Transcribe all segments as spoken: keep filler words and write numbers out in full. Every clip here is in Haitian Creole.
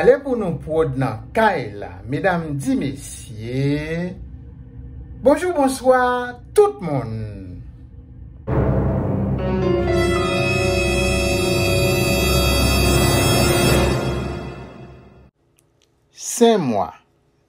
E pou nou pwòd nan kay la, medam di mesye, bonjou, bonswa, tout moun. Senk mwa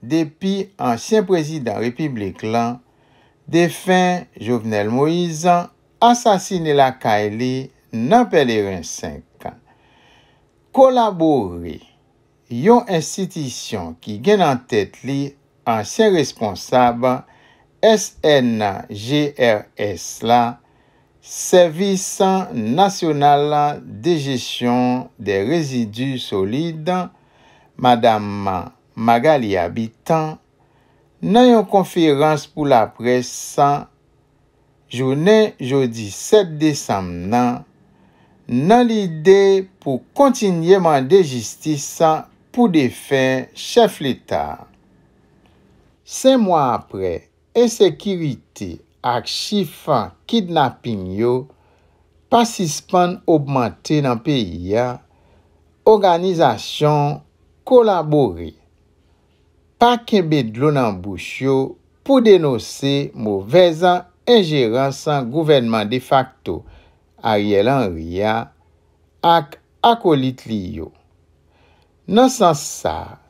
depi ansyen prezidan repiblik lan, defen Jovenel Moïse, asasine lakay li nan Pèleren senk. Kolabore, yon enstitisyon ki gen nan tèt li ansyen responsab S N G R S la, Sèvis Nasyonal de Jesyon dè Rezidi Solid, Madam Magalie Habitant, nan yon konferans pou laprès jounen jodi sèt desanm nan, nan lide pou kontinye mande jistis pou defen chèf Leta. Senk mwa aprè, ensekirite ak chif kidnaping yo pa sispann ogmante nan peyi a, òganizasyon Kolabore pa kenbe dlo nan bouch yo pou denonse movèz enjerans gouvènman defakto Ariel Henry a ak akolit li yo. Nan sans sa,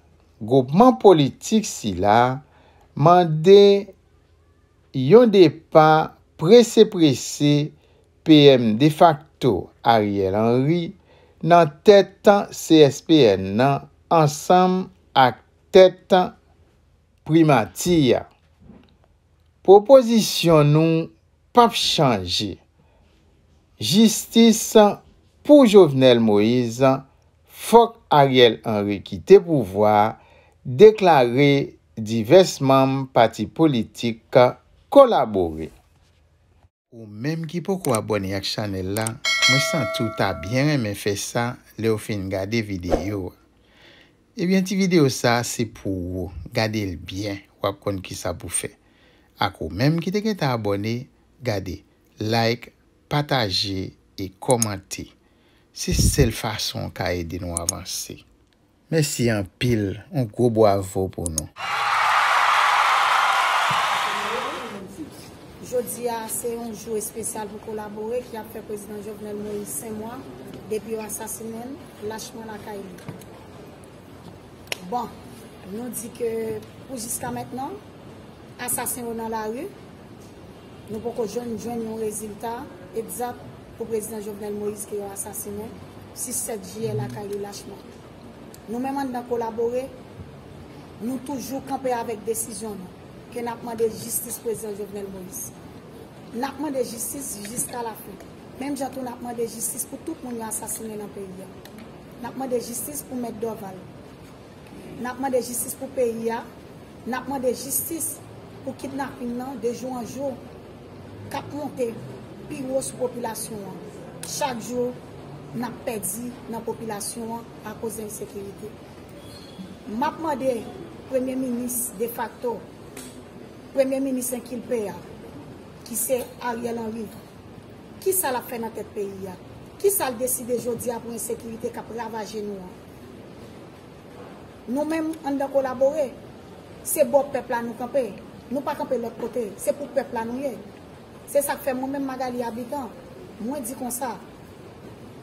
gwopman politik sila mande yon depa prese prese P M defakto Ariel Henry nan tèt C S P N nan ansanm ak tèt primati a. Pwopozisyon nou p ap chanje. Jistis pou Jovenel Moïse, fòk Ariel Henry kite pouvwa a, deklare divès manm pati politik Kolabore. Ou menm ki poko abòne ak chanèl la, mwen santi w ta byen renmen fè sa lè w fin gade videyo a. Ebyen, ti videyo sa a se pou ou. Gade l byen, w ap konn kisa pou fè. Ak ou menm ki te gentan abòne, gade, like, pataje e kòmante. Se sèl fason w ka ede nou avanse. Mèsi anpil, yon gwo bwavo pou nou. Jodi a se yon jou espesyal pou Kolabore ki ap fè prezidan Jovenel Moïse senk mwa depi yo asasinen l lachman lakay li. Bon, nou di ke pou jiska mentnan, asasen yo nan lari, nou poko jwenn jwenn yon rezilta egzak pou prezidan Jovenel Moïse ke yo asasinen sis sèt jiyè lakay li lachman. Nou menm anndan Kolabore, nou toujou kanpe avèk desizyon nou ke n ap mande jistis prezidan Jovenel Moïse. N ap mande jistis jiska lafen. Menm jan tou n ap mande jistis pou tout moun yo asasinen nan peyi a. N ap mande jistis pou mèt Dorval. N ap mande jistis pou peyi a. N ap mande jistis pou kidnapin nan de jou an jou k ap monte pi wo sou popilasyon an. Chak jou n ap pèdi nan popilasyon an akoz ensekirite. M ap mande premye minis defakto, premye minis enkilpe a, ki se Ariel Henry, kisa l ap fè nan tèt peyi a? Kisa l deside jodi a pou ensekirite k ap ravaje nou an? Nou menm anndan Kolabore, se bò pèp la nou kanpe. Nou pa kanpe lòt kote. Se pou pèp la nou ye. Se sa k fè mwen menm Magalie Habitant, mwen di konsa,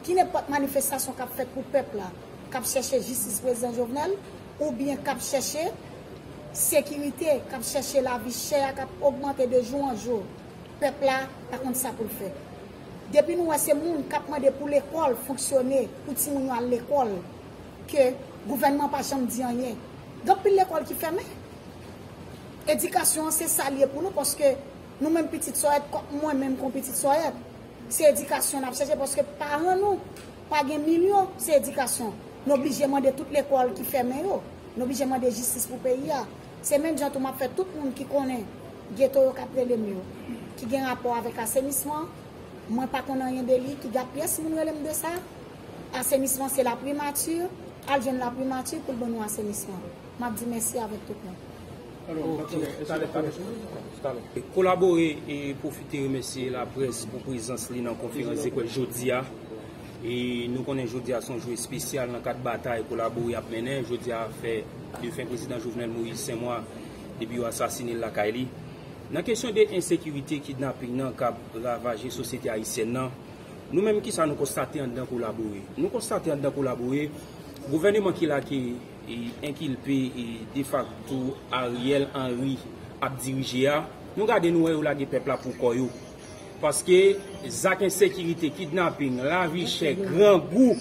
ki nenpòt manifestasyon k ap fèt pou pèp la, k ap chèche jistis prezidan Jovenel, oubyen k ap chèche sekirite, k ap chèche lavi chè a k ap ogmante de jou an jou, pèp la pa konn sa pou l fè. Depi nou wè se moun k ap mande pou lekòl fonksyone, pou timoun yo al lekòl, ke gouvènman pa janm di anyen. Gen anpil lekòl ki fèmen. Edikasyon an se sa l ye pou nou, paske nou menm pitit Sòyèt, kòm mwen menm kon pitit Sòyèt, se edikasyon n ap chèche, paske paran nou pa gen milyon, se edikasyon. Nou oblije mande tout lekòl ki fèmen yo. Nou oblije mande jistis pou peyi a. Se menm jan tou m ap fè tout moun ki konnen geto yo k ap rele m yo, ki gen rapò avèk asenisman, mwen pa konn anyen de li, ki gen pyès moun rele m de sa. Asenisman se laprimati, al jwenn laprimati pou l ban nou asenisman. M ap di mèsi avèk tout moun. Kolabore e pwofite remèsye laprès pou prezans li nan konferans de près jodi a. E nou konnen jodi a se yon jou espesyal nan kad batay Kolabore ap mennen. Jodi a fè defen prezidan Jovenel Moïse senk mwa depi yo asasine l lakay li. Nan kesyon de ensekirite, kidnaping nan k ap ravaje sosyete ayisyèn nan, nou menm, kisa nou konstate anndan Kolabore? Nou konstate anndan Kolabore, gouvèneman ki la ke e enkilpe e defakto Ariel Henry ap dirije a, nou gade, nou wè yo lage pèp la pou kò yo. Paske zak ensekirite, kidnaping, lavi chè, grangou,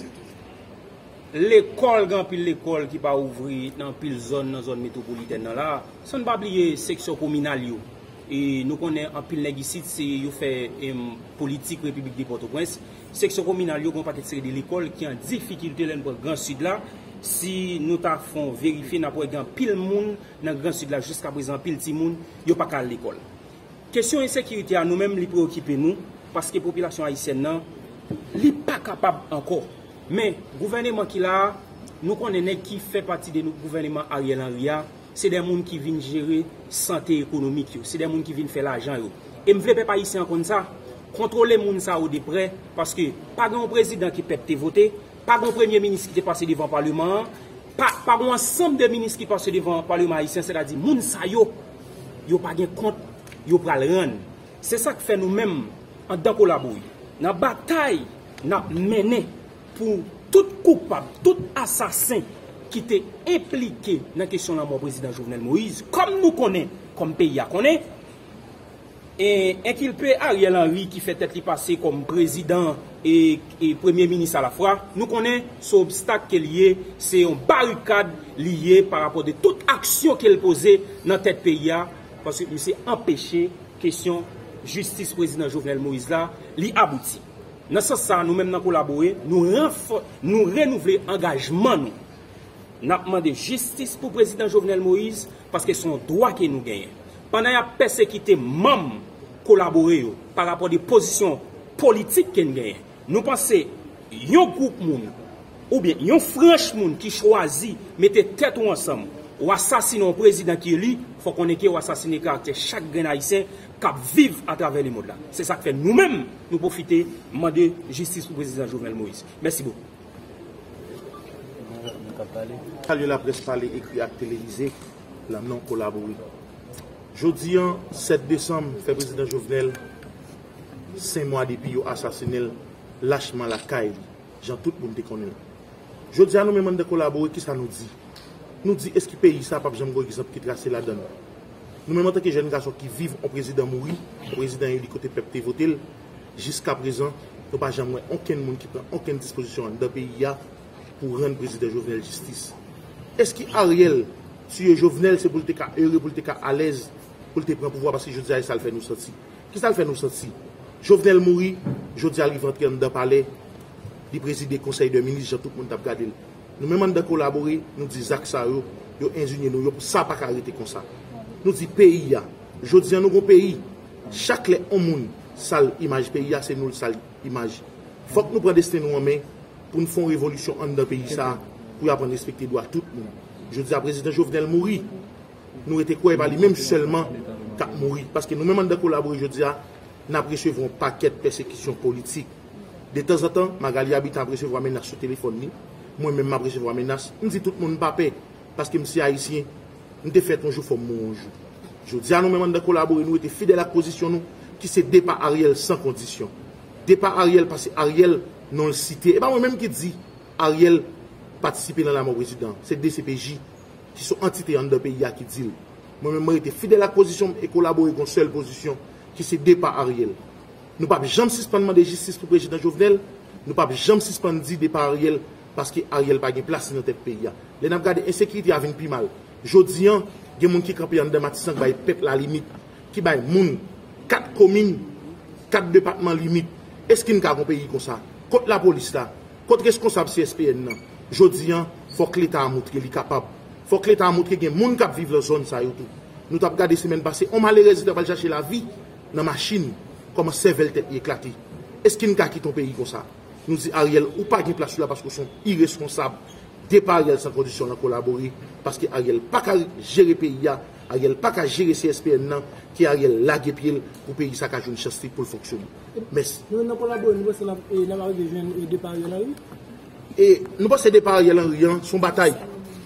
lekòl, gen anpil lekòl ki pa ouvri nan anpil zòn, nan zòn metwopolitèn nan la. San n pa bliye seksyon kominal yo. E nou konnen anpil nèg isit, se yo fè, em, politik Repiblik de Pòtoprens. Seksyon kominal yo gen yon pakèt seri de lekòl ki an difikilte lè n pran Gran Sid la. Si nou ta fè yon verifye, n ap wè gen anpil moun nan Gran Sid la, jiska prezan, anpil timoun, yo pa ka al lekòl. Kesyon ensekirite a, nou menm, li preokipe nou, paske popilasyon ayisyèn nan, li pa kapab ankò. Men, gouvèneman ki la a, nou konnen nèg ki fè pati de nou, gouvèneman Ariel Henry a, se de moun ki vin jere sante ekonomik yo, se de moun ki vin fè lajan yo. E m vle pèp ayisyen an konn sa, kontwole moun sa yo de prè, paske pa gen yon prezidan ke pèp te vote, pa gen yon premye minis ki te pase devan palman an, pa, pa gen yon ansanm de minis ki pase devan palman ayisyen, sètadi moun sa yo, yo pa gen kont yo pral rann. Se sa k fè nou menm, anndan Kolabore, nan batay n ap mennen pou tout koupab, tout asasen ki te enplike nan kesyon lanmò prezidan Jovenel Moïse, kòm nou konnen, kòm peyi a konnen, e enkilpe Ariel Henry ki fè tèt li pase kòm prezidan e, e premye minis alafwa, nou konnen se obstak ke li ye, se yon barikad li ye parapò de tout aksyon ke l poze nan tèt peyi a, paske misye anpeche kesyon jistis prezidan Jovenel Moïse la, li abouti. Nan sans sa, nou menm nan Kolabore, nou ranfò-, nou renouvle angajman nou. N ap mande jistis pou prezidan Jovenel Moïse, paske se yon dwa ke nou genyen. Pandan y ap pèsekite manm Kolabore yo parapò de pozisyon politik ke n genyen, nou panse yon gwoup moun oubyen yon franch moun ki chwazi mete tèt ou ansanm, w asasine yon prezidan ki eli, fò konnen ke w asasine karaktè chak grenn ayisyen k ap viv atravè lemonn la. Se sa k fè nou menm, nou pwofite mande jistis pou prezidan Jovenel Moïse. Mèsi bokou. Salye laprès pale, ekri ak televize, nan non Kolabore. Jodi a, sèt desanm, fè prezidan Jovenel senk mwa depi yo asasinen l lachman lakay li, jan tout moun te konnen l. Jodi a, nou menm anndan Kolabore, kisa nou di? Nou di, èske peyi sa a p ap janm gen yon egzanp ki trase ladan l? Nou menm antanke jèn gason ki viv yon prezidan mouri, yon prezidan eli kote pèp te vote l, jiskaprezan, nou pa janm wè okenn moun ki pran okenn dispozisyon anndan peyi a pou rann prezidan Jovenel jistis. Èske Ariel tiye Jovenel se pou l te ka ere, pou l te ka alèz, pou l te pran pouvwa, paske jodi a e sa l fè nou santi? Kisa l fè nou santi? Jovenel mouri, jodi a l rive antre anndan palè, li prezide konsèy de minis jan tout moun t ap gade l. Nou menm anndan Kolabore, nou di zak sa yo, yo endinye nou, yo, sa pa ka rete konsa. Nou di peyi a, jodi a nou gon peyi, chak lè yon moun sal imaj peyi a, se nou l sal imaj. Fòk nou pran desten nou an men pou n fè yon revolisyon anndan peyi sa a, pou y aprann respekte dwa tout moun. Jodi a prezidan Jovenel mouri, nou rete kwè e pa li menm sèlman k ap mouri. Paske nou menm anndan Kolabore jodi a, n ap resevwa yon pakèt pèsekisyon politik. Detanzantan, Magalie Habitant ap resevwa menas sou telefòn li. Mwen menm m ap resevwa menas. M di tout moun m pa pè, paske m se Ayisyen, m te fèt yon jou, fò m mouri yon jou. Jodi a nou menm anndan Kolabore, nou rete fidèl ak pozisyon nou, ki se depa Ariel san kondisyon. Depa Ariel, paske Ariel, non l site. E pa mwen menm ki di Ariel patisipe nan lanmò prezidan. Se D C P J ki se yon antite anndan peyi a ki di l. Mwen menm mwen rete fidèl ak pozisyon m e Kolabore gen yon sèl pozisyon, ki se depa Ariel. Nou p ap janm sispann mande jistis pou prezidan Jovenel, nou p ap janm sispann di depa Ariel, paske Ariel pa gen plas li nan tèt peyi a. Lè n ap gade ensekirite a vin pi mal. Jodi a, gen moun ki kanpe anndan Matisan k bay pèp la limit, ki bay moun kat komin, kat depatman limit. Èske n ka gon peyi konsa? Kot lapolis la? Kot reskonsab C S P N nan? Jodi a, fòk Leta a montre li kapab. Fòk Leta a montre gen moun k ap viv nan zòn sa yo tou. Nou t ap gade semèn pase, yon malerèz ki t ap al chache lavi nan machin, kòman sèvèl tèt li eklate. Èske n ka kite yon peyi konsa? Nou di Ariel, ou pa gen plas ou la paske w se yon ireskonsab. Depa Ariel san kondisyon nan Kolabore, paske Ariel pa ka jere peyi a Ariel pa ka jere C S P N nan, ke Ariel lage pye l pou peyi sa ka jwenn chans li pou l fonksyone. Mèsi. Nou menm nan kolabore, nou panse n ap, e, n ap rive jwenn, e, depa Ariel Henry? E nou panse depa Ariel Henry an, se yon batay.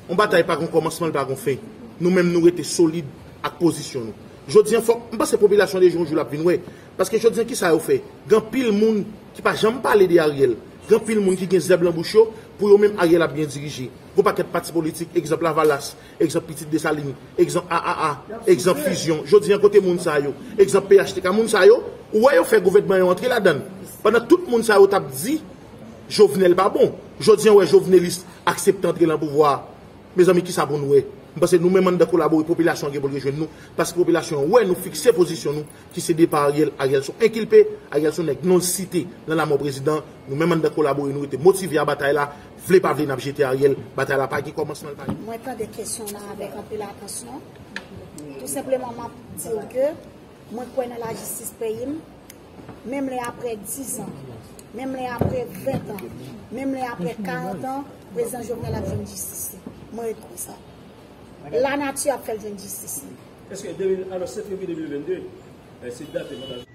Yon batay pa gen kòmansman, li pa gen fen. Nou menm, nou rete solid ak pozisyon nou. Jodi an, fòk, m panse popilasyon de jou an jou l ap vin wè. Paske jodi an, ki sa yo fè? Gen anpil moun ki pa janm pale de Ariel. Gen anpil moun ki gen zèb lan bouch yo, pou yo menm Ariel ap byen dirije. Gon pakèt pati politik, egzanp Lavalas, egzanp Pitit Desalin, egzanp A A A, egzanp Fizyon. Jodi an kote moun sa yo, egzanp P H T K, moun sa yo, ou wè yo fè gouvènman yo antre ladan l. Pandan tout moun sa yo t ap di Jovenel pa bon. Jodi an wè Jovenelis aksepte antre lan pouvwa a. Mezanmi, kisa pou nou wè? M panse nou menm anndan kolabore, popilasyon an gen pou l rejwenn nou, paske popilasyon an wè nou fikse pozisyon nou, ki se depa Ariel. Ariel se yon enkilpe, Ariel se yon nèg non site nan lanmò prezidan. Nou menm anndan kolabore, nou rete motive a batay la. Vle pa vle, n ap jete Ariel. Batay la pa gen kòmansman, l pa gen. Mwen tande kesyon w lan avèk anpil atansyon. Tou senpleman, m ap di w ke mwen kwè nan lajistis peyi m. Menm lè apre diz an, menm lè apre ven an, menm lè apre karant an, prezidan Jovenel ap jwenn jistis li. Mwen ret konsa. Lanati ap fè l jwenn jistis li. Èske de mil, alò, sèt fevriye de mil vennde, eh, se dat manda